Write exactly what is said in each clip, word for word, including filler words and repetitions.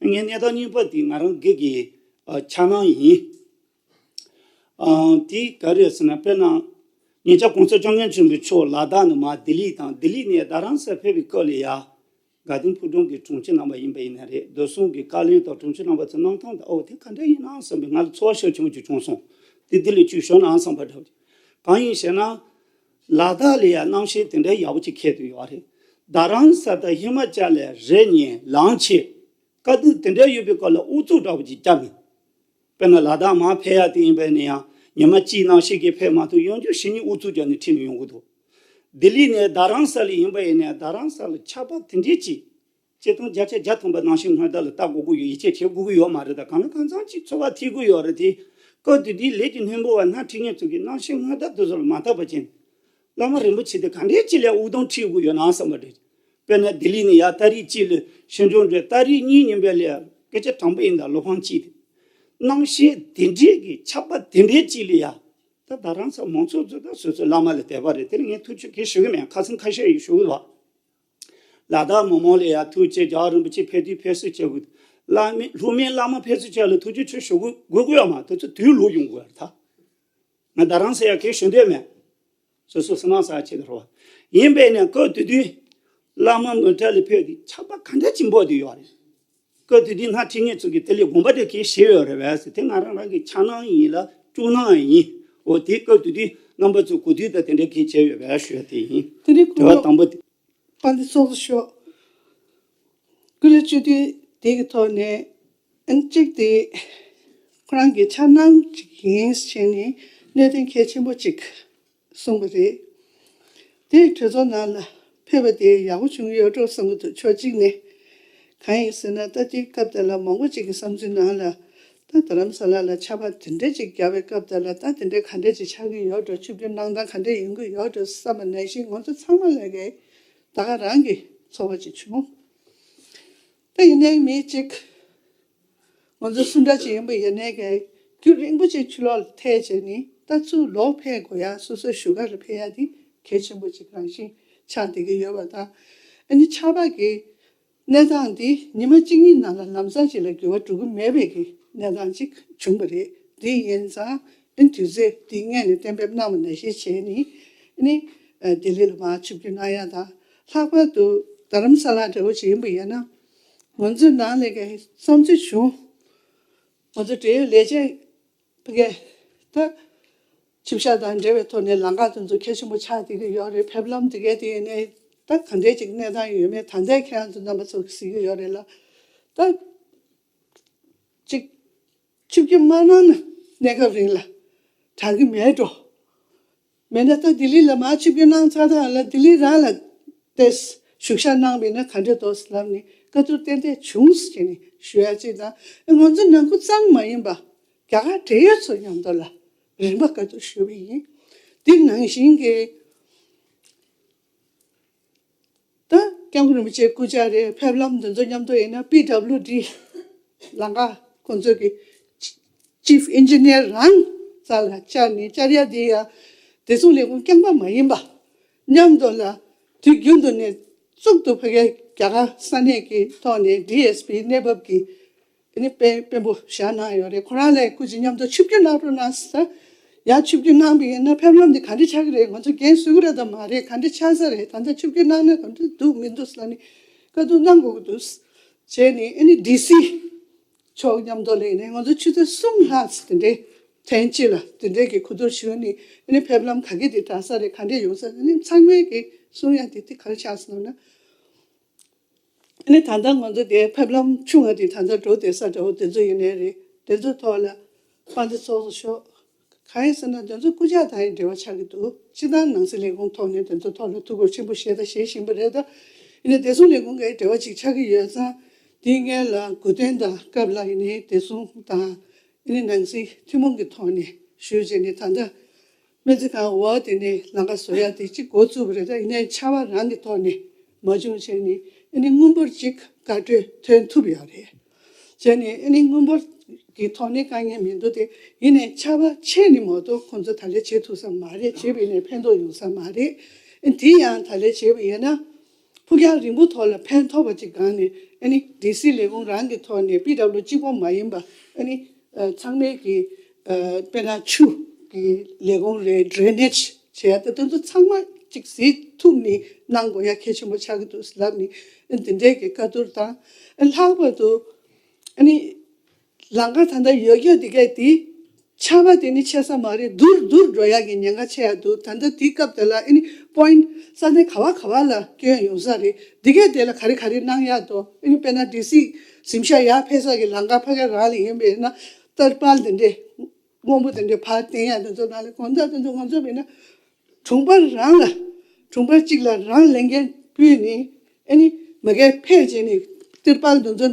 ངའི་གནས་སྟངས་གཉིས་པ་དེ་ང་རང་སྒེར་གྱི་ཨ་འཆར་སྣང་ཡིན། ཨ་དེ་ག་རེ་ཟེར་ན། དཔེར་ན་ཉེ་ཆར་༸གོང་ས་༸སྐྱབས་མགོན་ཆེན་པོ་མཆོག་ལ་དྭགས་ནས་མར་ལྡི་ལི་དང་ལྡི་ལི་ནས་རྡ་རམ་ས་ཕེབས་པའི་སྐབས་ལ་ཡ། དགའ་ལྡན་ཕོ་བྲང་གི་དྲུང་ཆེ་རྣམ་པ་ཡིན་པ་ཡིན་ན་རེད། བདེ་སྲུང་གི་བཀའ་བློན་དང་དྲུང་ཆེ་རྣམ་པ་ཚོའི་གནང་སྟངས་དང་། ཨོ་དེ་ག་འདྲ་ཡིན་ན་བསམ་པའི་ང་ལ་ཚོར་བ་ཞེ་པོ་ཅིག་བྱུང་སོང་། དེ་འདི་ལས་ཅིག་ཞུ་ན་བསམ་པ་འདྲ་བོ། གང་ཡིན་ཞེ་ན། ལ་དྭགས་ལ་ཡ་གནམ་གཤིས་དེ་འདྲའི་ཡག་པོ་ཅིག་འཁེལ་དུ་ཡོད་རེད། རྡ་རམ་ས་དང་ཧི་མ་ཅལ་ལ་རི་ཉིལ་ལམ་ཆད། དཀའ་སྡུག་དེ་འདྲ་ཡོད་པའི་སྐབས་ལ་ཨུ་ཚུགས་འདྲ་བོ་ཅིག་བརྒྱབ་མེད། དཔེར་ན་ལ་དྭགས་མར་ཕེབས་ཡ་དེ་ཡིན་པ་ཡིན་ན་ཡང་ཉི་མ་གཅིག་ནང་བཞིན་གྱི་ཕེབས་མ་ཐུབ། ཡང་བསྐྱར་ཕྱི་ཉིན་ཨུ་ཚུགས་བརྒྱབ་ནས་ཁྲིད་ནས་ཡོང་གི་འདུག། ལྡི་ལི་ནས་རྡ་རམ་ས་ལ་ཡིན་པ་ཡིན་ན་ཡང་རྡ་རམ་ས་ལ་ཆར་པ་དེ་འདྲས་ཅིག་སྤྱིར་བཏང་བརྒྱ་ཆ་བརྒྱ་ཐམ་པ་གནམ་གཤིས་སྔོན་བརྡ་ལ་ལྟ་དགོས་ཀྱི་ཡོད། ཡིད་ཆེས་བྱེད་དགོས་ཀྱི་ཡོད་མ་རེད། ད་གང་ལ་གང་འཚམ་ཅིག་ཚོར་བ་ཐེབས་ཀྱི་ཡོད་རེད་དེ། སྐབས་དེ་དུས་ལས་ཀྱི་སྣེ་མོ་བ་སྣེ་ཁྲིད་མཁན་ཚོ་གིས་གནམ་གཤིས་སྔོན་བརྡ་དེ་ཚོ་ལ་མ་བལྟས་པ་བྱས་ནས། བླ་མ་རིན་པོ་ཆེ་དེ་ག་འདྲས་ཅིག་ལ་དབུགས་གཏོང་ཁྲིད་དགོས་ཡོད་ན་བསམ་པ་རེད། དཔེར་ན་ལྡི་ལི་ནས་ཡར་ཏ་རིག་གཅིག་ལ་ཕྱི་འགྲོ་འགྲོ། ཏ་རིག་གཉིས་ཉིན་པ་ལ་ཡ་སྐད་ཆ་དྲང་པོ་ཡིན་ད། བློ་ཕམ་སྐྱེས་ཏེ། གནམ་གཤིས་དེ་འདྲས་ཀྱི་ཆར་པ་དེ་འདྲས་ཅིག་ལ་ཡ། ད་རྡ་རམ་ས་མང་ཚོགས་ཚོ་ད་སོ་སོའི་བླ་མ་ལ་དད་པ་རེད། དེ་ལ་ངས་ཐུགས་ཆུ་གས་ཞུ་གི་མེད། ཁ་སང་ཁ་ཤས་ཡིས་ཞུ་གི་བ། ལ་དྭགས་མི་མང་ལ་ཡ་ཐུགས་རྗེ་ཆེ། རྒྱལ་བ་རིན་པོ་ཆེ་ཕེབས་དུས་ཕེབས་བསུ་བྱེད་དགོས། བླ་མའི་སློབ་མའི་བླ་མ་ཕེབས་བསུ་བྱས་ལ་ཐུགས་རྗེ་ཆེ་ཞུ་དགོས་དགོས་ཀྱི་ཡོད་མ། དེ་ཚོ་དུས་ལོག་ཡོང་དགོས་རེད་ད། ང་རྡ་རམ་ས་ཡ་གས་ཞུ་འདོད་མེད། སོ་སོ་སུ་ནང་ས་ཆེད་དུ་རོ། ཡིན་པས་ན་སྐབས་དེ་དུས་བླ་མ་མི་གྲལ་ལ་ཕེབས་ཏེ་ཆར་པ་ག་འདྲ་ཅིག་འབབ་དུ་ཡོད་རེད། སྐབས་དེ་དུས་སྣེ་ཁྲིད་མཁན་ཚོ་གིས་དེ་ལས་དགོངས་པ་འདྲ་གས་བཞེས་ཡོད་རེད་པས་ཟེར། དེ་ང་རང་རང་གི་འཆར་སྣང་ཡིན་ལ་སྤྲོ་སྣང་ཡིན། འོ་དེ་སྐབས་དེ་དུས་རྣམ་པ་ཚོ་གོ་དུས་དང་དེ་འདྲ་གས་བྱས་ཡོད་པས་ཞུ་ཡ་དེ་ཡིན། དེ་ནས་དྲི་བ་ཁོང་དང་པོ་དེ། དཔལ་ལྡན་ཚོགས་གཙོ་མཆོག་སྐུ་ལས་བཅུ་བདུན་དེ་གི་ཐོག་ནས། ཨ་ནི་གཅིག་དེ་ཁོ་རང་གི་འཆར་སྣང་ཅིག་ཡིན་བྱས་ནས་གནད་དོན་གལ་ཆེན་པོ་ཅིག་གསུངས་པ་རེད། དེ་གྲོས་ཚོགས་ནང་ལ་ཕེབས་པ་དེ་ཡག་པོ་བྱུང་གི་ཡོད་འགྲོ་བསམ་གྱི་འདུག། ཕྱོགས་གཅིག་ནས། གང་ཡིན་ཟེར་ན། ད་དེའི་སྐབས་དེ་ལ་མང་པོ་ཅིག་གི་བསམ་ཚུལ་ནང་ལ། ད་རྡ་རམ་ས་ལ་ལ་ཆར་པ་དེ་འདྲ་ཅིག་བརྒྱབ་པའི་སྐབས་དེ་ལ་ད་དེ་འདྲ་ག་འདྲ་ཅིག་ཆགས་ཀྱི་ཡོད་འགྲོ། ཆིབས་བསྒྱུར་གནང་སྟངས་ག་འདྲ་ཡོང་གི་ཡོད་འགྲོ་བསམ་པ་ནང་བཞིན། ང་ཚོ་ཚང་མ་ལ་གི་ད་ག་རང་གི་ཚོར་བ་ཅིག་བྱུང་། ད་ཡིན་ནའི་མི་གཅིག་ང་ཚོ་སུ་འདྲ་ཅིག་ཡིན་པ་ཡིན་ནའི་གི་རྒྱུན་རིང་པོ་ཅིག་ཕྱི་ལོགས་ལ་ཐལ་བྱས་ནས་ད་ཚུར་ལོག་ཕེབས་དགོས་ཡ། སོ་སོའི་བཞུགས་སྒར་ལ་ཕེབས་ཡ་དེ་གལ་ཆེན་པོ་ཅིག་རང་བཞིན་ཆགས་བསྡད་ཀྱི་ཡོད་པ་དང་། ཨ་ནི་ཆར་པ་གི་གནས་སྟངས་འདི་ཉི་མ་གཅིག་གཉིས་ནང་ལ་ལམ་སང་ཅིག་ལ་འགྱུར་བ་འགྲོ་གི་མེད་པའི་གི་གནས་སྟངས་ཅིག་བྱུང་བ་རེད། འདི་ཡིན་ཙང་ཨ་ནི་དུས་ཚོད་འདི་སྔོན་ནས་གཏན་འབེབས་གནང་བ་ནང་བཞིན་བྱས་ནས། ཨ་ནི་ལྡི་ལི་ལ་མར་ཆིབས་བསྒྱུར་གནང་ཡ་དང་། ལྷག་པར་དུ་རྡ་རམ་ས་ལ་འདྲ་བོ་ཅིག་ཡིན་པ་ཡིན་ན། ང་ཚོའི་ནང་ལ་གི་བསམ་ཚུལ་བྱུང་། ང་ཚོ་འབྲེལ་ཡོད་ལས་བྱེད་ཕ་གི་ད་ཆིབས་ཞབས་དང་འབྲེལ་བའི་ཐོག་ནས་ལམ་ཁ་དེ་ཚོ་གལ་ཆེན་པོ་ཆགས་བསྡད་ཀྱི་ཡོད་རེད། ཕེབས་ལམ་དེ་གའི་དེ་ནས་ད་ག་འདྲའི་ཅིག་གནས་སྟངས་ཡོད་མེད་ད་ལྟའི་ཁྱེད་རང་ཚོ་རྣམ་པ་ཚོ་གིས་གཟིགས་ཀྱི་ཡོད་རེད་ལ། ད་ཅིག་ཆིབས་བསྒྱུར་མ་གནང་ན་གནས་སྐབས་རིང་ལ་དྲག་གི་མེད་འགྲོ། མེད་ན་ད་ལྡི་ལི་ལ་མར་ཆིབས་བསྒྱུར་གནང་ཚར་དང་ལ་ལྡི་ལི་རང་ལ་ཏེས་བཞུགས་ཞག་གནང་བས་ན་ག་འདྲ་འདུག་ལབ་ནས་བཀའ་བསྡུར་ཏན་ཏན་བྱུང་ཟེར་ནས་ཞུ་ཡ་གཅིག་དང་། ཨེ་ང་ཚོ་ནང་ཁུལ་ཙམ་མ་ཡིན་པ་རྒྱ་གར་འབྲེལ་ཡོད་ཚོ་མཉམ་དུ་ལ་རིམ་པ་བཀའ་བསྡུར་ཞུས་པ་ཡིན། འདི་ནང་བཞིན་གྱི་ད་སྐྱབས་མགོན་རིན་པོ་ཆེའི་སྐུ་ཕྱྭ་རེད། ཕེབས་ལམ་འདི་ཚོ་མཉམ་དུ་ཡིན་ན་པི་ཌབ་ལུ་ཌི་ལམ་ཁ་ཁོང་ཚོ་གི་ཅིབ་ཨིན་ཇི་ནིར་རང་རྩ་ལ་བཅར་ནས་བཅར་ཡ་དེ་ཡ་བདེ་སྲུང་ལས་ཁུངས་རྐྱང་པ་མ་ཡིན་པ་མཉམ་དུ་ལ་དུས་རྒྱུན་དུ་ནས་གཙུག་ཏུ་ཕ་གིའི་རྒྱ་གར་ས་གནས་ཀྱི་ཐོག་ནས་ཌི་ཨེས་པི་གནས་བབ་ཀྱི་ཨ་ནི་དཔོན་དཔོན་པོ་བཞག་གནང་ཡོད་རེད། ཁོ་རང་ལ་སྐུ་མཁྱེན་མཉམ་དུ་ཆིབས་བསྒྱུར་གནང་རོགས་གནང་ཟེར། ཡང་ཆིབས་བསྒྱུར་གནང་བ་ཡིན་ན་ཕེབས་ལམ་འདི་ག་འདྲ་ཆགས་ཀྱི་རེད། ང་ཚོ་འགན་གསོ་གི་རེད་དམ་མ་རེད། ག་འདྲ་ཆགས་ས་རེད། ད་ལྟ་ཆིབས་བསྒྱུར་གནང་ན་ག་འདྲ་འདུག་མི་འདུག་ཟེར་ནས་བཀའ་བསྡུར་གནང་དགོས་ཀྱི་འདུག་བྱས་ནས། ཨ་ནི་ཌི་སི་མཆོག་མཉམ་དུ་ལ་ཡིན་ནའི་ང་ཚོ་ཆུ་ཚོད་གསུམ་ལྷག་ཙམ་དེ་འདྲའི་ཐེངས་གཅིག་ལ་དེ་འདྲའི་གི་གོ་བསྡུར་ཞུས་ནས། ཨ་ནི་ཕེབས་ལམ་ག་གི་དེ་དྲག་ས་རེད། ག་འདྲས་ཡོང་ས་རེད། ཨ་ནི་ཚང་མས་ཀྱི་གསུང་ཡ་དེ་དེ་ག་རེ་ཆགས་སོང་ན། ཨ་ནི་ད་ལྟ་ང་ཚོ་དེ་ཕེབས་ལམ་ཆུང་བ་དེ་ད་ལྟ་འགྲོ་བསྡད་ས་འདྲ་བོ་དེ་ཚོ་ཡིན་ནའི་རེད། དེ་ཚོ་ཐོག་ལ་དཔལ་ལྡན་ཚོགས་གཙོ་མཆོག་གང་ཡིན་ཟེར་ན་དེ་ཚོ་སྐུ་ཕྱྭ་དང་ཡང་འབྲེལ་བ་ཆགས་ཀྱི་འདུག། སྤྱིར་བཏང་ནང་སྲིད་ལས་ཁུངས་ཐོག་ནས་དེ་ཚོ་ཐོག་ལ་ཐུགས་ཁུར་ཆེན་པོ་བཞེས་དང་བཞེས་བཞིན་པ་རེད། ད་ཡིན་ནའི་བདེ་སྲུང་ལས་ཁུངས་ཀྱི་འབྲེལ་བ་ཅིག་ཆགས་ཀྱི་ཡོད་ཙང་དེའི་སྔོན་ལ་གོ་སྟོན་དང་སྐབས་ལ་ཡིན་ནའི་བདེ་སྲུང་དང་ཡིན་ནའི་ནང་སྲིད་ཐུན་མོང་གི་ཐོག་ནས་ཞུས་བྱས་ནས་ད་ལྟ་སྨན་རྩིས་ཁང་འོག་དེ་ནས་ལམ་ཁ་བཟོ་ཡ་དེ་གཅིག་འགོ་བཙུགས་པ་རེད། ད་ཡིན་ནའི་ཆར་པ་རང་གི་ཐོག་ནས་མ་བྱུང་བྱས་ནས་ཨ་ནི་སྔོན་འབོར་གཅིག་བཀའ་འཁྲོལ་ཐོན་ཐུབ་ཡོད་རེད། བྱས་ནས་ཨ་ནི་སྔོན་འབོར་གྱི་ཐོག་ནས་དཀའ་ངལ་མི་འདུག་སྟེ། ཡིན་ནའི་ཆར་པ་ཆད་ནས་མ་གཏོགས་ཁོང་ཚོ་ད་ལས་བྱེད་ཐུབ་ས་མ་རེད། བྱས་པ་ཡིན་ནའི་ཕན་ཐོགས་ཡོང་ས་མ་རེད། ཨ་དེ་ཡང་ད་ལས་བྱས་པ་ཡིན་ན་ཕུགས་རྒྱང་རིང་པོ་ཐོག་ལ་ཕན་ཐོགས་པ་ཅིག་སྒང་ནས་ ཨ་ནི་ཌི་སི་ལས་ཁུངས་རང་གི་ཐོག་ནས་པི་ཌབ་ལིའུ་གཅིག་པོ་མ་ཡིན་པ། ཨ་ནི་ཚང་མའི་གི་དཔེར་ན་ཆུ་གི་ལས་ཁུངས་རེད། ཌྲེ་ནེཇ་བྱས་ཡ་དེ་ཚོ་ཚང་མ་གཅིག་གཟིགས་ཐུབ་ནས་གནང་དགོས་ཡ་གལ་ཆེན་པོ་ཆགས་ཀྱི་འདུག་ལབ་ནས། ཨ་ནི་དེ་འདྲའི་གི་བཀའ་བསྡུར་དང་། ཨ་ནི་ལྷག་པར་དུ་ཨ་ནི་ལམ་ཁ་ད་ལྟ་ཡོད་རྒྱུ་དེ་གས་དེ་ཆར་པ་དེ་ནི་ཆད་ས་མ་རེད། སྡུག་སྡུག་འགྲོ་ཡག་གི་ཉེན་ཁ་ཆེ་ཡག་འདུག་ད་ལྟ་དེའི་སྐབས་དེ་ལ་ཨ་ནི་པོ་ཡིན་ཊི་ས་གནས་ག་བ་ག་བ་ལ་སྐྱོན་ཡོང་ས་རེད། དེ་གས་དེ་ལ་ག་རེ་ག་རེ་གནང་ཡག་འདུག་ཨ་ནི་དཔེར་ན་ཌི་སི་གཟིམ་ཤག་ཡར་ཕེབས་ས་གི་ལམ་ཁ་ཕ་གི་རང་ལ་ཡིན་པས་ན་ཏར་པལ་དེ་འདྲས་སྔོན་པོ་དེ་འདྲས་ཕར་བསྟན་ཡག་དེ་ཚོ་ནང་ལ་དགོང་དག་དེ་ཚོ་ང་ཚོ་མིན་ན་གྲོང་པ་རང་ལ། གྲོང་པ་གཅིག་ལ་རང་ལས་འགན་ཕུལ་ནས་ཨ་ནི་མ་གིར་ཕེབས་བྱས་ནས་ཏིར་པལ་འདི་ཚོ་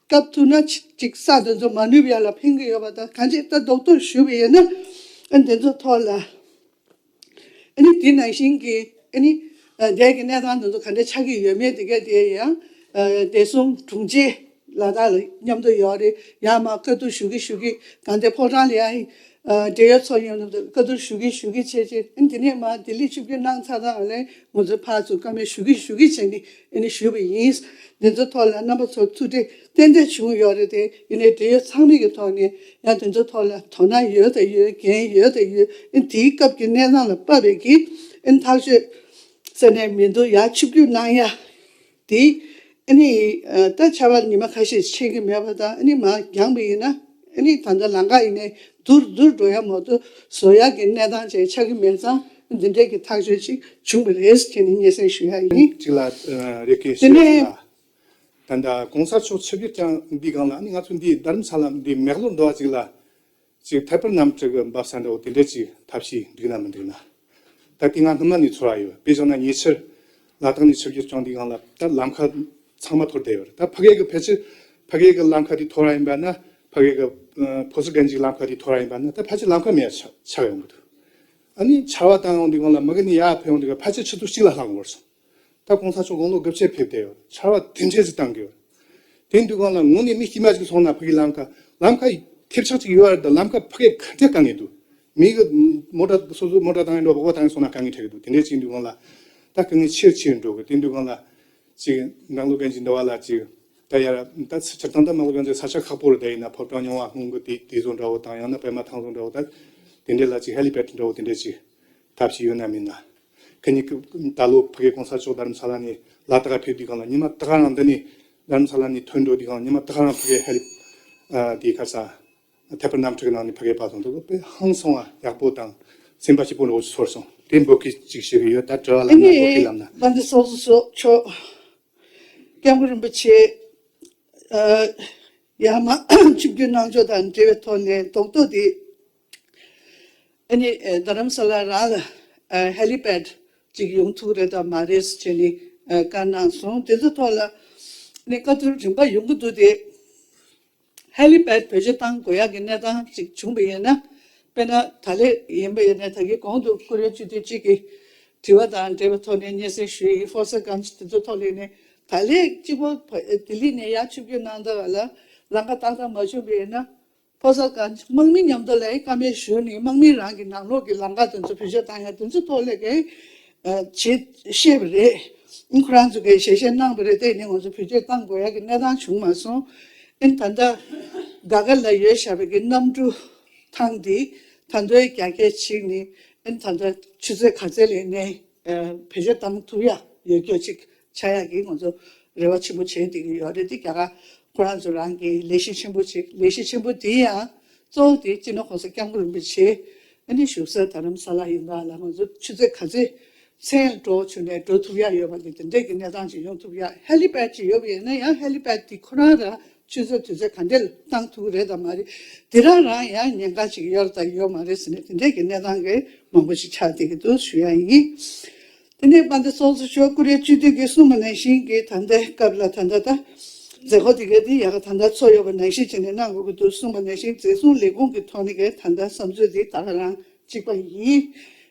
སྐབས་ཐུག་ན་ཅིག་ས་འདི་ཚོ་མ་ནུས་པ་ཡ་ལ་འཕེན་གི་ཡོད་པ་དང་། གང་ཅི་ད་རྡོག་རྡོག་ཞུས་པ་ཡིན་ན་ཨ་འདི་ཚོ་ཐོག་ལ་ཨ་ནི་དེ་ནང་བཞིན་གྱི་ཨ་ནི་འདས་ཀྱི་གནས་སྟངས་འདི་ཚོ་ག་འདྲ་ཆགས་ཀྱི་ཡོད་མེད་དེ་ག་དེ་ཡང་བདེ་སྲུང་དྲུང་ཆེ་ལ་དྭགས་ལ་མཉམ་དུ་ཡོད་རེད། ཡང་མ་བཀའ་བསྡུར་ཞུ་གི་ཞུ་གི་གང་དེ་ཕོ་བྲང་ལ་ཡང་འབྲེལ་ཡོད་ཚོ་ཡོང་ནས་བཀའ་བསྡུར་ཞུ་གི་ཞུ་གི་བྱས་རྗེས། ཨ་ནི་དེ་ནས་མ་ལྡི་ལི་ཆིབས་བསྒྱུར་གནང་ཚར་དང་ལས་ང་ཚོ་ཕར་ཚུར་བཀའ་མོལ་ཞུ་གི་ཞུ་གི་བྱས་ནས་ཨ་ནི་ཞུས་པ་ཡིན། འདི་ཚོ་ཐོག་ལ་རྣམ་པ་ཚོ་ཐུགས་འདྲི་ཏན་ཏན་བྱུང་ཡོད་རེད་དེ། ཡིན་ནའི་འབྲེལ་ཡོད་ཚང་མའི་གི་ཐོག་ནས་ཡང་འདི་ཚོ་ཐོག་ལ་དོ་སྣང་ཡོད་དང་ཡོད། འགན་ཡོད་དང་ཡོད། ཨ་ནི་དེའི་སྐབས་ཀྱི་གནས་སྟངས་ལ་དཔག་པའི་གི་ཨ་ནི་ཐག་གཅོད་ས་གནས་མི་འདུག་ཡར་ཆིབས་བསྒྱུར་གནང་ཡ་དེ། ཨ་ནི་ད་ཆར་པ་ཉི་མ་ཁ་ཤས་ཆད་ཀྱི་མེད་པ་དང་། ཨ་ནི་མར་འགྱངས་པ་ཡིན་ན་ཨ་ནི་ད་ལྟ་ལམ་ཁ་ཡིན་ནའི་སྡུག་སྡུག་འགྲོ་ཡ་མ་གཏོགས་བཟོ་ཡ་གི་གནས་སྟངས་ཅིག་ཆགས་ཀྱི་མེད་ཙང་། འདི་འདྲའི་གི་ཐག་གཅོད་ཅིག་བྱུང་བ་རེད་ཟེར་ནས་སྙན་སེང་ཞུ་ཡ་ཡིན། གཅིག་ལ་རེ་སྐུལ་དེ་ཞུ་ཡ་ནས་ཡིན་ལ། ད་ལྟ་གོང་ས་མཆོག་ཆིབས་བསྒྱུར་བསྐྱངས་འདི་སྒང་ལ་ཨ་ནི་ང་ཚོ་འདི་རྡ་རམ་ས་ལ་འདི་མེག་ལོར་འགྲོ་བ་ཅིག་ལ། ཅིག་ཐད་པར་གནམ་གྲུ་གི་འབབ་ས་འདྲ་བོ་དེ་འདྲ་ཅིག་ཐབས་ཤེས་འགྲིག་ན་མི་འགྲིག་ན། ད་དེ་ང་སྔོན་མ་ནས་ཚོར་བ་ཡོད། དཔེ་བཞག་ན་ཉེ་ཆར་ལ་དྭགས་ནས་ཆིབས་བསྒྱུར་བསྐྱངས་དུས་སྒང་ལ་ད་ལམ་ཁ་ཚང་མ་འཐོར་བསྡད་ཡོད་རེད། ད་ཕ་གི་གི་ཕལ་ཆེར་ཕ་གི་གི་ལམ་ཁ་དེ་འཐོར་བ་ཡིན་པ་ན། ཕ་གི་གི་ཨ་ཕོ་སི་གན་ཇི་ལམ་ཁ་དེ་འཐོར་བ་ཡིན་པ་ན། ད་ཕལ་ཆེར་ལམ་ཁ་མེད་ཆགས་ཆགས་ཡོང་གི་འདུག་ཨ་ནི་ཆར་པ་བཏང་ཡོང་དུས་སྒང་ལ་མ་གི་ནས་ཡར་ཕེབས་ཡོང་དུས་སྒང་ཕལ་ཆེར་ཆུ་ཚོད་གཅིག་ལ་ལྷག་འགོར་སོང་། ད་གོང་ས་མཆོག་དགུང་ལོ་དགུ་བཅུ་ཕེབས་བསྡད་ཡོད། ཆར་པ་དེ་འདྲས་ཅིག་བཏང་གི་ཡོད། དེ་དུས་སྒང་ལ་དངོས་གནས་མི་དཀྱུས་མ་ཅིག་སོང་ན་ཕ་གིའི་ལམ་ཁ་ལམ་ཁ་ཐེབས་ཆག་ཅིག་ཡོད་རེད། ད་ལམ་ཁ་ཕ་གིར་ག་འདྲས་དཀའ་ངལ་འདུག་མི་གི་མོ་ཊ་སོ་སོ་མོ་ཊ་བཏང་ཡིན་འགྲོ་བ་གོ་བཏང་ཡིན་སོང་ན་དཀའ་ངལ་འཕྲད་ཀྱི་འདུག་དེ་འདྲས་ཅིག་དུས་སྒང་ལ་ད་དཀའ་ངལ་ཆེར་ཆེར་འགྲོ་གི། དེ་དུས་སྒང་ལ་ཅིག་ནང་ལོགས་གན་ཅིག་འདྲ་བ་ལ་ཅིག་ད་ཡར་ད་སྤྱིར་བཏང་ད་ནང་ལོགས་གན་ཅིག་ས་ཆ་ཁག་པོ་རེད། ད་ཡིན་ན་ཕོ་བྲང་རྙིང་བ་སྔོན་གི་དེ་དེ་བཟོ་འདྲ་བོ་དང་། ཡང་ན་པད་མ་ཐང་བཟོ་འདྲ་བོ། ད་དེ་འདྲས་ལ་ཅིག་ཧེ་ལི་པེཌ་འདྲ་བོ་དེ་འདྲས་ཅིག་ཐབས་ཤེས་ཡོད་ན་མིན་ན། ཁ་ཉིན་གི་ད་ལོ་ཕ་གི་གོང་ས་མཆོག་རྡ་རམ་ས་ལ་ནས་ལ་དྭགས་ཕེབས་དུས་སྒང་ལ་ཉི་མ་ད་ག་རང་འདི་ནས་རྡ་རམ་ས་ལ་ནས་ཐོན་འགྲོ་དུས་སྒང་ལ་ཉི་མ་ད་ག་རང་ཕ་གི་ཧེ་ལི་ཨ་དེ་ཁ་ས་ཐད་པར་གནམ་གྲུ་གི་ནང་ནས་ཕ་གི་ཕར་སོང་འདུག་དཔེ་ཧང་སང་བ་ཡག་པོ་དང་སེམས་པ་སྐྱིད་པོ་འདྲ་བོ་ཚོར་སོང་། དེ་འབོད་སྐུལ་ཅིག་ཞུ་གི་ཡོད། ད་དྲི་བ་ལ་ཨ་ན་ནི་འབོད་སྐུལ་ལབ་ན། དཔལ་ལྡན་སོགས་སུ་མཆོག་སྐྱབས་མགོན་རིན་པོ་ཆེ་ཨ་ཡར་མར་ཆིབས་བསྒྱུར་གནང་ཕྱོགས་དང་འབྲེལ་བའི་ཐོག་ནས་རྡོག་རྡོག་དེ། ཨ་ནི་ཨ་རྡ་རམ་ས་ལ་རང་ལ་ཨ་ཧེ་ལི་པེཌ་ཅིག་ཡོང་ཐུབ་རེད་དམ་མ་རེད་ཟེར་ནས་ཨ་བཀའ་གནང་སོང་། དེ་ཚོ་ཐོག་ལ་ཨ་ནི་བཀའ་བསྡུར་རིམ་པ་ཡོང་གི་འདུག་སྟེ། ཧེ་ལི་པེཌ་བེད་སྤྱོད་གཏང་དགོས་ཡག་གི་གནས་སྟངས་ཅིག་བྱུང་བ་ཡིན་ན། དཔེར་ན་ད་ལན་ཡིན་པ་ཡིན་ན། ད་གིན་གོང་དུ་ཀུ་རེ་སྤྱི་འཐུས་གཅིག་གིས་དྲི་བ་དང་འབྲེལ་བའི་ཐོག་ནས་སྙན་སེང་ཞུས་ཡིན། ཕོ་སར་གན་ཇི་དེ་ཚོ་ཐོག་ལ་ནས་ད་ལན་གཅིག་པོ་ལྡི་ལི་ནས་ཡར་ཆིབས་བསྒྱུར་གནང་སྟངས་ལ་ལམ་ཁ་ཏག་ཏག་མ་བྱུང་བ་ཡིན་ན། ཕོ་སར་གན་ཇི་དམག་མི་མཉམ་དུ་ལ་བཀའ་མོལ་ཞུས་ནས་དམག་མི་རང་གི་ནང་ལོགས་ཀྱི་ལམ་ཁ་དེ་ཚོ་བེད་སྤྱོད་བཏང་ཡ་དེ་ཚོ་ཐོག་ལ་གི་ཨ་བྱེད་ཤེས་པ་རེད། ཁོ་རང་ཚོ་གིས་ཞལ་བཞེས་གནང་བ་རེད། དེ་ནི་ང་ཚོ་བེད་སྤྱོད་གཏང་དགོས་ཡ་གི་གནས་སྟངས་བྱུང་མ་སོང་། ཨིན་ད་ལྟ་དགའ་དགའ་ལ་ཡོད་བཞག་པའི་གི་གནམ་གྲུ་ཐང་འདི་ད་དུང་རྒྱ་སྐྱེད་བྱས་ནས། ཨིན་ད་ལྟ་ཆུ་ཚོད་ག་ཚད་ལས་ནས་ཨ་བེད་སྤྱོད་གཏང་ཐུབ་ཡ་ཡོད་རྒྱུ་ཅིག་ཆགས་ཡག་གི་ང་ཚོ་རེ་བ་ཆེན་པོ་བྱས་བསྡད་ཀྱི་ཡོད་རེད། དེ་རྒྱ་གར་ཁོ་རང་ཚོ་རང་གི་ལས་གཞི་ཆེན་པོ་ཅིག་ལས་གཞི་ཆེན་པོ་དེ་ཡང་གཙོ་བོ་དེ་སྤྱི་ནོར་༸གོང་ས་༸སྐྱབས་མགོན་རིན་པོ་ཆེ་ཨ་ནི་བཞུགས་ས་རྡ་རམ་ས་ལ་ཡིན་པ་ལ་ང་ཚོ་ཆུ་ཚོད་ག་ཚོད་མཚན་འགྲོ་བྱུང་ནས་འགྲོ་ཐུབ་ཡ་ཡོད་པ་དེ་དེ་འདྲས་ཀྱི་གནས་སྟངས་ཅིག་ཡོང་ཐུབ་ཡ། ཧེ་ལི་པེཌ་ཅིག་ཡོད་པ་ཡིན་ན་ཡང་ཧེ་ལི་པེཌ་དེ་ཁོ་རང་རང་ཆུ་ཚོད་དུས་ཚོད་ག་འདྲས་བཏང་ཐུབ་ཀྱི་རེད་དམ་མ་རེད། དེ་རང་རང་ཡང་ཉེན་ཁ་ཅིག་ཡོད་དང་ཡོད་མ་རེད་ཟེར་ནས་དེ་འདྲས་ཀྱི་གནས་སྟངས་ཀྱི་མང་པོ་ཞིག་ཆགས་བསྡད་ཀྱི་འདུག་ཞུ་ཡ་ཡིན། དེ་ནས་དཔལ་ལྡན་ཚོགས་གཙོ་མཆོག་ཀུ་རེ་སྤྱི་འཐུས་ཀྱིས་གསུངས་པ་ནང་བཞིན་གྱི་ད་ལྟའི་སྐབས་ལ་ད་ལྟ་ད་མཛད་སྒོ་དེ་ག་དེ་ཡག་ག་ད་ལྟ་ཚོགས་ཡོད་པ་ནང་བཞིན་བྱས་ནས་གནང་དགོས་ཀྱི་འདུག་གསུངས་པ་ནང་བཞིན་འཛིན་བཟུང་ལས་ཁུངས་ཀྱི་ཐོག་ནས་ཀྱི་ད་ལྟ་བསམ་ཚུལ་དེ་ད་ག་རང་གཅིག་པ་ཡིན།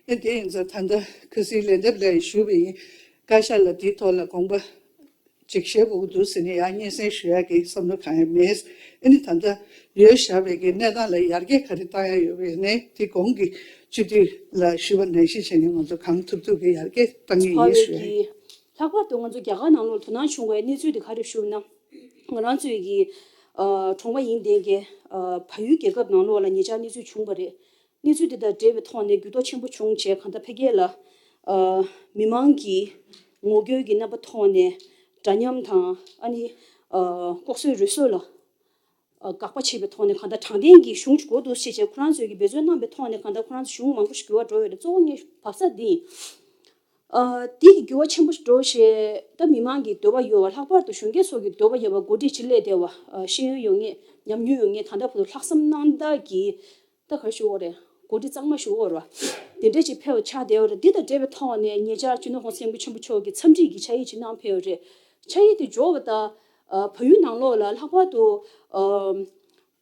ཨེ་དེ་ཡིན་ཙང་ད་ལྟ་ཁ་སང་ལན་འདེབས་ལ་ཡང་ཞུས་པ་ཡིན། བཀའ་ཤག་ལ་དེའི་ཐོག་ལ་དགོངས་པ་ཅིག་བཞེས་དགོས་ཀྱི་འདུག་ཟེར་ནས་ཡང་སྙན་སེང་ཞུ་ཡག་གི་བསམ་བློ་གང་ཡང་མེད། ཨ་ནི་ད་ལྟ་ཡོད་བཞག་པའི་གི་གནས་སྟངས་ལ་ཡར་རྒྱས་ག་རེ་གཏང་ཡག་ཡོད་པ་ཡིན་ནའི་དེ་གོང་གི་སྤྱི་འཐུས་ལ་ཞུས་པ་ནང་བཞིན་བྱས་ནས་ང་ཚོ་གང་ཐུབ་ཐུབ་ཀྱིས་ཡར་རྒྱས་གཏང་གི་ཡིན་ཞུ་ཡ་ཡིན། ལྷག་པར་དུ་ང་ཚོ་རྒྱ་གར་ནང་ལོགས་དོ་སྣང་བྱུང་བའི་གནས་ཚུལ་དེ་ག་རེ་ཞུ་ན། ང་རང་ཚོའི་གི་ཨ་གྲོང་པ་ཡིན་བསྡད་མཁན་ཨ་བལ་ཡུལ་རྒྱལ་ཁབ་ནང་ལོགས་ལ་ཉེ་ཆར་གནས་ཚུལ་བྱུང་བ་རེད། གནས་ཚུལ་དེ་དང་འབྲེལ་བའི་ཐོག་ནས་འགྱུར་ལྡོག་ཆེན་པོ་བྱུང་བྱས། གང་ལྟར་ཕ་གི་ལ་ཨ་མི་མང་གིས་ངོ་རྒོལ་གྱི་རྣམ་པ་ཐོག་ནས་འདྲ་མཉམ་དང་། ཨ་ནི་ཨ་ལྐོག་ཟ་རུལ་སུངས་ལ་ཨ་དགག་པ་བྱེད་པའི་ཐོག་ནས་གང་ལྟར་དྲང་བདེན་གྱི་གཞུང་ཅིག་དགོས་འདུག་ཞེས་བྱས་ཁོ་རང་ཚོས་ཀྱི་འབད་བརྩོན་གནང་པའི་ཐོག་ནས། གང་ལྟར་ཁོ་རང་ཚོ་གཞུང་མང་པོ་ཞིག་འགྱུར་བ་འགྲོ་ཡོད་རེད། གཙོ་བོ་ངས་བབས་ས་འདི་ཡིན། ཨ་དེ་གི་འགྱུར་བ་ཆེན་པོ་ཞིག་འགྲོ་བྱས། ད་མི་མང་གི་འདོད་པ་ཡོད་པ། ལྷག་པར་དུ་གཞོན་སྐྱེས་ཚོ་གི་འདོད་པ་ཡོད་པ། འགོ་ཁྲིད་ཅིག་སླེབས་བསྡད་པ། ཨ་ཤེས་ཡོན་ཡོད་མཁན། ཉམས་མྱོང་ཡོད་མཁན། ད་ལྟ་བར་དུ་ལྷག་བསམ་རྣམ་དག་གིས། ད་ག་རེ་ཞུ་དགོས་རེད། འགོ་ཁྲིད་གཙང་མ་ཞུ་དགོས་རེད་བ། དེ་འདྲས་ཅིག་ཕེབས་པ་ཆགས་བསྡད་ཡོད་རེད། འདི་དང་འབྲེལ་བའི་ཐོག་ནས་ཉེ་ཆར་སྤྱི་ནོར་༸གོང་ས་༸སྐྱབས་མགོན་ཆེན་པོ་མཆོག་གིས་འཚམས་འདྲི་གི་ཕྱག་ཡིག་ཅིག་གནང་ཕེབས་ཡོད་རེད། ཕྱག་ཡིག་དེ་འབྱོར་བ་དང་། ཨ་བལ་ཡུལ་ནང་ལོགས་ལ། ལྷག་པར་དུ་ཨ་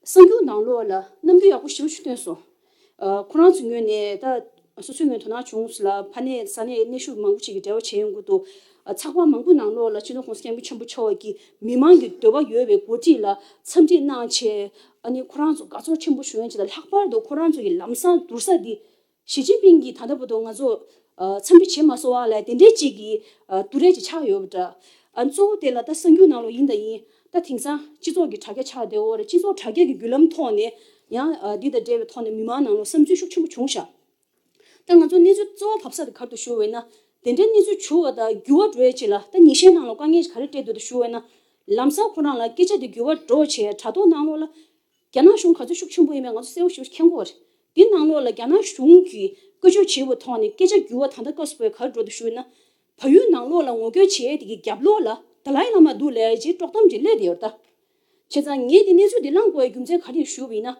གསར་འགྱུར་ནང་ལོགས་ལ་རྣམ་འགྱུར་ཡག་པོ་ཞེ་པོ་ཅིག་བཏོན་སོང་། ཨ་ཁོ་རང་ཚོའི་ངོས་ནས། ད་སོ་སོའི་ངོས་དོ་སྣང་བྱུང་ལ། ཕ་ནས་ས་གནས་གནས་བཞུགས་མང་པོ་ཞིག་གིས་འབྲེལ་བ་བྱས་ཡོང་གི་འདུག་ཨ་ཚགས་པར་མང་པོ་ནང་ལོགས་ལ་སྤྱི་ནོར་༸གོང་ས་༸སྐྱབས་མགོན་ཆེན་པོ་མཆོག་གིས་མི་མང་གི་འདོད་པ་ཡོད་པའི་འགོ་ཁྲིད་ལ་འཚམས་འདྲི་གནང་བྱས། ཨ་ནི་ཁོ་རང་ཚོ་དགའ་ཚོར་ཆེན་པོ་ཞུ་ཡོང་བྱས། ད་ལྷག་པར་དུ་ཁོ་རང་ཚོ་གི་ལམ་སང་བསྡུར་ས་འདི། ཞི་ཅིན་ཕིང་གིས་ད་ལྟ་བར་དུ་ང་ཚོ་ཨ་འཚམས་འདྲི་བྱེད་མ་སོང་བ་ལ། དེ་འདྲའི་ཅིག་གི་ཨ་བསྡུར་རེས་ཅིག་ཆགས་ཡོད་པ་འདྲ། ཨ་གཙོ་བོ་དེ་ལ་ད་གསར་འགྱུར་ནང་ལོགས་ཡིན་དང་ཡིན། ད་དེང་སང་སྤྱི་ཚོགས་ཀྱི་དྲ་རྒྱ་ཆགས་བསྡད་ཡོད་རེད། སྤྱི་ཚོགས་དྲ་རྒྱ་གི་བརྒྱུད་ལམ་ཐོག་ནས་ཡང་ཨ་འདི་དང་འབྲེལ་བའི་ཐོག་ནས་མི་མང་ནང་ལོགས་བསམ་ཚུལ་ཤུགས་ཆེན་པོ་བྱུང་ཤག་ད་ང་ཚོ་གནས་ཚུལ་གཙོ་བོ་བབས་ས་དེ་ག་རེ་འདུག་ཞུ་བ་ཡིན་ན། དེ་འདྲའི་གནས་ཚུལ་བྱུང་བ་དང་འགྱུར་བ་འགྲོ་ཡས་ཅིག་ལ་ད་ཉིན་ཤས་ནང་ལ་དཀའ་ངལ་ཅིག་ག་རེ་འཕྲད་འདུག་ཞུ་བ་ཡིན་ན། ལམ་སང་ཁོ་རང་ལ་སྐད་ཆ་དེ་འགྱུར་བ་འགྲོ་བྱས། དྲ་ཐོག་ནང་ལོགས་ལ་རྒྱ་ནག་གཞུང་ག་ཚོད་ཤུགས་ཆེན་པོ་ཡིན་མིན་ང་ཚོ་གསལ་པོ་ཞེ་པོ་མཁྱེན་གྱི་ཡོད་རེད། འདི་ནང་ལོགས་ལ་རྒྱ་ནག་གཞུང་གིས་བཀོལ་སྤྱོད་བྱས་པའི་ཐོག་ནས་སྐད་ཆ་འགྱུར་བ་ད་ལྟ་སྐབས་སུ་བབས་པའི་ག་རེ་འགྲོ་འདུག་ཞུ་བ་ཡིན་ན། བལ་ཡུལ་ནང་ལོགས་ལ་ངོ་རྒོལ་བྱེད་ཡས་དེ་གི་རྒྱབ་ལོགས་ལ་ཏཱ་ལའི་བླ་མ་འདུག་ལབ་ཡས་ཅིག་དཀྲོག་གཏམ་ཅིག་སླེབས་བསྡད་ཡོད་རེད་ད། བྱས་ཙང་ངས་འདི་གནས་ཚུལ་འདི་བླངས་དགོས་ཡས་རྒྱུ་མཚན་ག་རེ་ཡིན་ཞུ་བ་ཡིན་ན།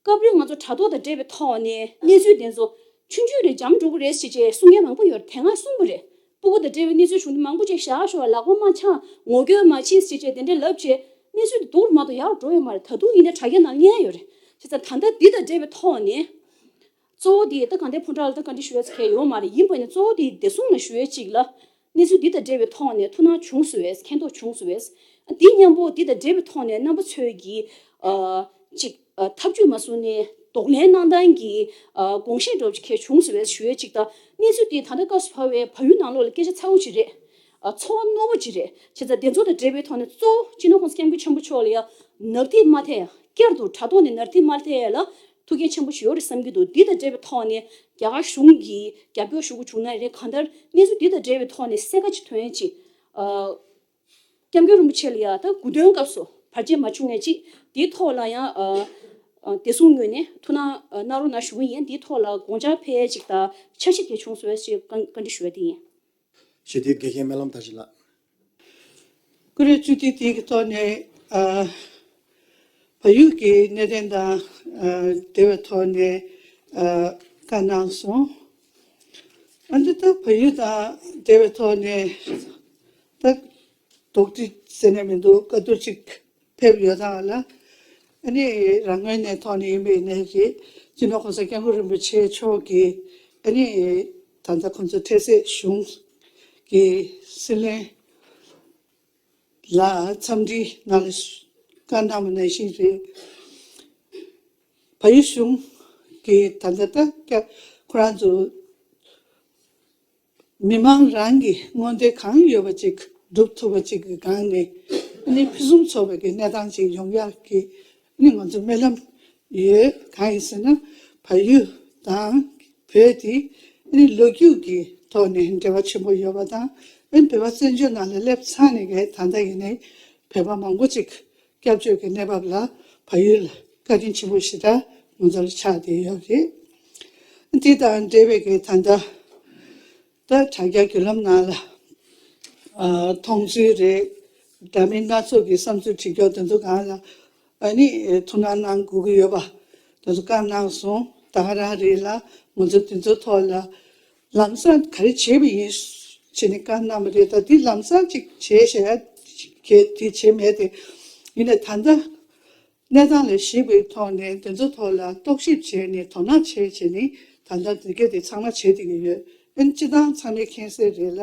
སྐབས་རེ་ང་ཚོ་དྲ་ཐོག་དང་འབྲེལ་བའི་ཐོག་ནས་གནས་ཚུལ་དེ་ཚོ་ཆུང་ཆུང་རེད། འཇམ་འགྲོ་གི་རེད་ཟེར་བྱས་གསུང་མཁན་མང་པོ་ཡོད་རེད། དེ་སྔ་གསུངས་པ་རེད། སྤུ་གུ་དང་འབྲེལ་བའི་གནས་ཚུལ་བྱུང་དུས་མང་པོ་ཅིག་བཞག་ཤོག་ལག་པ་མ་འཆང་། ངོ་རྒོལ་མ་བྱེད་ཟེར་བྱས་དེ་འདྲ་ལབ་བྱས་གནས་ཚུལ་དེ་སྡུག་རུ་མ་གཏོགས་ཡག་རུ་འགྲོ་ཡོད་མ་རེད། ད་དུང་ཡིན་ན་དྲ་རྒྱ་ནང་ཉན་ཡོད་རེད། བྱས་ཙང་ད་ལྟ་འདི་དང་འབྲེལ་བའི་ཐོག་ནས་གཙོ་བོ་དེ་ད་གང་ལྟར་ཕོ་བྲང་ལ་ད་བཀའ་འདྲི་ཞུ་ཡ་ཚོ་གང་ཡོད་མ་རེད། ཡིན་པ་ཡིན་ན་གཙོ་བོ་དེ་བདེ་སྲུང་ལ་ཞུ་ཡ་གཅིག་ལ། གནས་ཚུལ་འདི་དང་འབྲེལ་བའི་ཐོག་ནས་ཐུགས་སྣང་བྱུང་སོང་བས། མཁྱེན་རྟོགས་བྱུང་སོང་བས། འདི་མཉམ་པོ་འདི་དང་འབྲེལ་བའི་ཐོག་ནས་རྣམ་པ་ཚོས་ཀྱིས་ཨ་ཅིག་ཨ་ཐབས་ཇུས་མ་བཟུང་ནས་གདོང་ལེན་གནང་སྟངས་ཀྱི་ཨ་དགོངས་བཞེས་འདྲ་བོ་ཅིག་བྱུང་སོང་བས་ཞུ་ཡས་ཅིག་དང་། གནས་ཚུལ་འདི་ད་ལྟ་སྐབས་སུ་བབས་པའི་བལ་ཡུལ་ནང་ལོགས་ལ་སྐད་ཆ་ཚ་བོ་ཅིག་རེད། ཨ་ཚོར་བ་རྣོ་བོ་ཅིག་རེད། བྱས་ཙང་དེ་ཚོ་དང་འབྲེལ་བའི་ཐོག་ནས་གཙོ་བོ་སྤྱི་ནོར་༸གོང་ས་༸སྐྱབས་མགོན་ཆེན་པོ་མཆོག་ལ་ཡ་ནག་ཐིག་མ་ཐེབས། བསྐྱར་དུ་དྲ་ཐོག་ནས་ནག་ཐིག་མ་ཐེབས་ཡ་ལ་ཐུགས་འགན་ཆེན་པོ་ཞིག་ཡོད་རེད་བསམ་གྱི་འདུག་འདི་དང་འབྲེལ་བའི་ཐོག་ནས་རྒྱ་གར་གཞུང་གིས་རྒྱབ་སྐྱོར་ཞུ་དགོས་བྱུང་ན་རེད། གང་ལྟར་གནས་ཚུལ་འདི་དང་འབྲེལ་བའི་ཐོག་ནས་གསལ་ཁ་ཅིག་ཐོན་ཡ་ཅིག་ཨ་སྐྱབས་མགོན་རིན་པོ་ཆེ་ལ་ཡ་ད་དགུང་སྟོན་སྐབས་སུ་བར་ཆད་མ་བྱུང་ཡ་ཅིག་འདིའི་ཐོག་ལ་ཡང་ཨ་ཨ་བདེ་སྲུང་ངོས་ནས་ཐུགས་སྣང་ཨ་གནང་རོགས་གནང་ཞུ་གི་ཡིན། འདིའི་ཐོག་ལ་དགོངས་འཆར་ཕེབས་ཡ་ཅིག་དང་འཆར་གཞི་ག་རེ་བྱུང་སོང་ཡ་ཅིག་བཀའ་བཀའ་འདྲི་ཞུ་ཡ་དེ་ཡིན། ཞི་བདེའི་དགེ་རྒན་སྨོན་ལམ་དར་ཞིང་ལགས། ཀུ་རེ་བཅུ་བདུན་དེ་གི་ཐོག་ནས་ཨ་བལ་ཡུལ་གྱི་གནད་དོན་དང་ཨ་འབྲེལ་བའི་ཐོག་ནས་ཨ་བཀའ་གནང་སོང་། ཨ་འདི་ལྟར་བལ་ཡུལ་དང་འབྲེལ་བའི་ཐོག་ནས་ད་དོགས་འདྲི་ཟེར་ནས་མི་འདུག་བཀའ་བསྡུར་ཅིག་ཕེབས་ཡོད་ཙང་ལ། ཨ་ནི་རང་ངོས་ནས་ཐོག་ནས་ཡིན་པའི་ནས་ཀྱི་སྤྱི་ནོར་༸གོང་ས་༸སྐྱབས་མགོན་རིན་པོ་ཆེ་མཆོག་གིས་ཨ་ནི་ད་ལྟ་ཁོང་ཚོ་འཕྲལ་སེལ་གཞུང་གི་སྲིད་བློན་ལ་འཚམས་འདྲི་གནང་བཀའ་གནང་བ་ནང་བཞིན་རེད། བལ་ཡུལ་གཞུང་གིས་ད་ལྟ་ད་ཁོ་རང་ཚོ་མི་མང་རང་གི་མངོན་འདོད་གང་ཡོད་པ་ཅིག་སྒྲུབ་ཐུབ་པ་ཅིག་གི་སྒང་ནས་ཨ་ནི་ཕུན་སུམ་ཚོགས་པའི་གི་གནས་སྟངས་ཅིག་ཡོང་ཡག་གི་ཨ་ནི་ང་ཚོ་སྨོན་ལམ་ཡོད། གང་ཡིན་ཟེར་ན་བལ་ཡུལ་དང་བོད་དེ་ཨ་ནི་ལོ་རྒྱུས་ཀྱི་ཐོག་ནས་འབྲེལ་བ་ཆེན་པོ་ཡོད་པ་དང་། ཨ་ནི་བོད་པ་བཙན་བྱོལ་ནང་ལ་སླེབས་ཚར་ནས་གི་ད་ལྟ་ཡིན་ནའི་བོད་པ་མང་པོ་ཅིག་སྐྱབས་བཅོལ་གྱི་གནས་བབ་ལ་བལ་ཡུལ་ལ་བཀའ་དྲིན་ཆེན་པོ་ཞེ་དྲག་ང་ཚོ་ལ་ཆགས་བསྡད་ཡོད་རེད། དེ་དང་འབྲེལ་བའི་གི་ད་ལྟ་ད་དྲ་རྒྱ་བརྒྱུད་ལམ་ནང་ལ་ཨ་མཐོང་ཚུལ་རེད། འདྲ་མིན་སྣ་ཚོགས་ཀྱི་བསམ་ཚུལ་བྲིས་ཀྱོག་དེ་ཚོ་སྒང་ལ་ཨ་ནི་ཐུགས་སྣང་གནང་དགོས་ཀྱི་ཡོད་པ་དེ་ཚོ་བཀའ་གནང་སོང་། ད་ག་རང་རེད་ལ་ང་ཚོ་དེ་ཚོ་ཐོག་ལ་ལམ་སང་ག་རེ་བྱས་པ་ཡིན་ཞེས་ནས་བཀའ་གནང་བ་རེད། ད་འདི་ལམ་སང་ཅིག་བྱས་ཞེས་ཡ་གལ་དེ་བྱས་མེད་དེ། ཡིན་ནའི་ད་ལྟ་གནས་སྟངས་ལ་གཞིགས་པའི་ཐོག་ནས་དེ་ཚོ་ཐོག་ལ་རྟོག་ཞིབ་བྱས་ནས་དོ་སྣང་བྱས་བྱས་ནས་ད་ལྟ་དེ་ག་དེ་ཚང་མ་བྱས་བསྡད་ཀྱི་ཡོད། ཨ་ནི་སྤྱིར་བཏང་ཚང་མས་མཁྱེན་གསལ་རེད་ལ།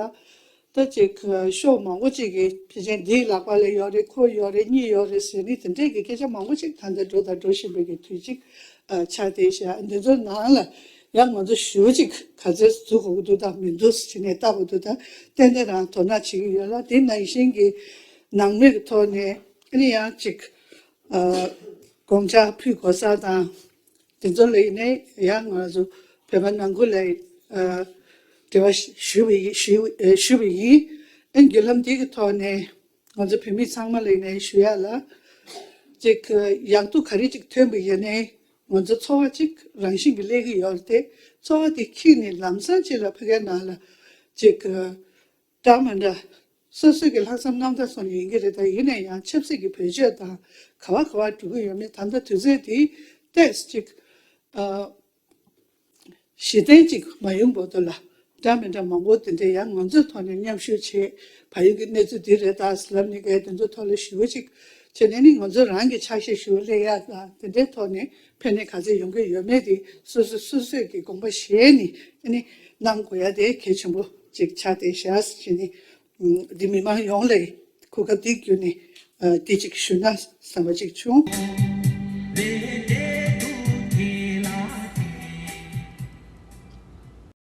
ད་ཅིག་ཤོག་མང་པོ་ཅིག་གིས་ཕལ་ཆེར་འདིའི་ལག་པ་ལ་ཡོད་རེད། ཁོ་ཡོད་རེད། གཉིས་ཡོད་རེད་ཟེར་ནས་དེ་འདྲས་ཀྱི་སྐད་ཆ་མང་པོ་ཅིག་ད་ལྟ་འགྲོ་དང་འགྲོ་བཞིན་པའི་གི་དུས་ཅིག་ཨ་ཆགས་བསྡད་ཤག་འདི་ཚོ་ནང་ལ་ཡང་ང་ཚོ་ཞེ་པོ་ཅིག་ག་ཚོད་འཛུལ་དགོས་ཀྱི་འདུག་དང་མི་འདུག་ཟེར་ནས་ལྟ་དགོས་འདུག་ད་ཏན་ཏན་རང་དོ་སྣང་བྱེད་ཀྱི་ཡོད་ལ། དེ་ནང་བཞིན་གྱི་ནང་མི་གི་ཐོག་ནས་ ཨ་ནི་ཡང་ཅིག་ཨ་དགོངས་འཆར་ཕུལ་དགོས་ས་དང་། དེ་ཚོ་ལ་ཡིན་ནའི་ཡང་ང་ཚོ་བོད་པ་ནང་ཁུལ་ལ་ཨ་འབྲེལ་བ་ཞུས་པ་ཡིན། ཞུས་ཞུས་པ་ཡིན། ཨ་ནི་བརྒྱུད་ལམ་འདི་གི་ཐོག་ནས་ང་ཚོ་བོད་མི་ཚང་མ་ལ་ཡིན་ནའི་ཞུ་ཡ་ལ། ཅིག་ཡག་སྡུག་ག་རེ་ཅིག་ཐོན་པ་ཡིན་ནའི་ང་ཚོ་ཚོར་བ་ཅིག་རང་བཞིན་གྱིས་སླེབས་ཀྱི་ཡོད་རེད་དེ། ཚོར་བ་དེ་འཁྱེར་ནས་ལམ་སང་ཅིག་ལ་ཕ་གིའི་ནང་ལ་ཅིག་འདྲ་མི་འདྲ། སོ་སོའི་གི་ལྷག་བསམ་རྣམ་དག་སོགས་ནས་ཡིན་གྱི་རེད། ད་ཡིན་ན་ཡང་ཆབ་སྲིད་ཀྱི་བེད་སྤྱོད་དང་ག་བ་ག་བ་འགྲོ་གི་ཡོད་མེད། ད་ལྟ་དུས་ཚོད་འདིའི་ཏོག་ཙམ་ཅིག་ཨ་གཞི་རྟེན་ཅིག་མ་ཡོང་བར་དུ་ལ་འདྲ་མི་འདྲ་མང་པོ་དེ་འདྲ་ཡང་ང་ཚོའི་ཐོག་ནས་མཉམ་ཞུགས་བྱེད། བལ་ཡུལ་གྱི་གནས་ཚུལ་འདི་རེད་ད་ཟེར་ལབ་ནས་གས་དེ་ཚོའི་ཐོག་ལ་ཞུ་བ་ཅིག་བྱས་ནས་ནི་ང་ཚོ་རང་གི་ཕྱག་བཞེས་ཞུ་བ་སླེབས་ཡ་དང་དེ་འདྲའི་ཐོག་ནས་ཕན་ནུས་ག་ཚད་ཡོང་གི་ཡོད་མེད་དེ་སོ་སོ་སོ་སོས་ཀྱི་དགོངས་པ་བཞེས་ནས་ཨ་ནི་གནང་དགོས་ཡ་དེ་གལ་ཆེན་པོ་ཅིག་ཆགས་བསྡད་ཤག་ཟེར་ནས། འདི་མི་མང་ཡོངས་ལ་གོ་སྐབས་འདི་བརྒྱུད་ནས་ཨ་འདི་གཅིག་ཞུ་ན་བསམ་པ་གཅིག་བྱུང་།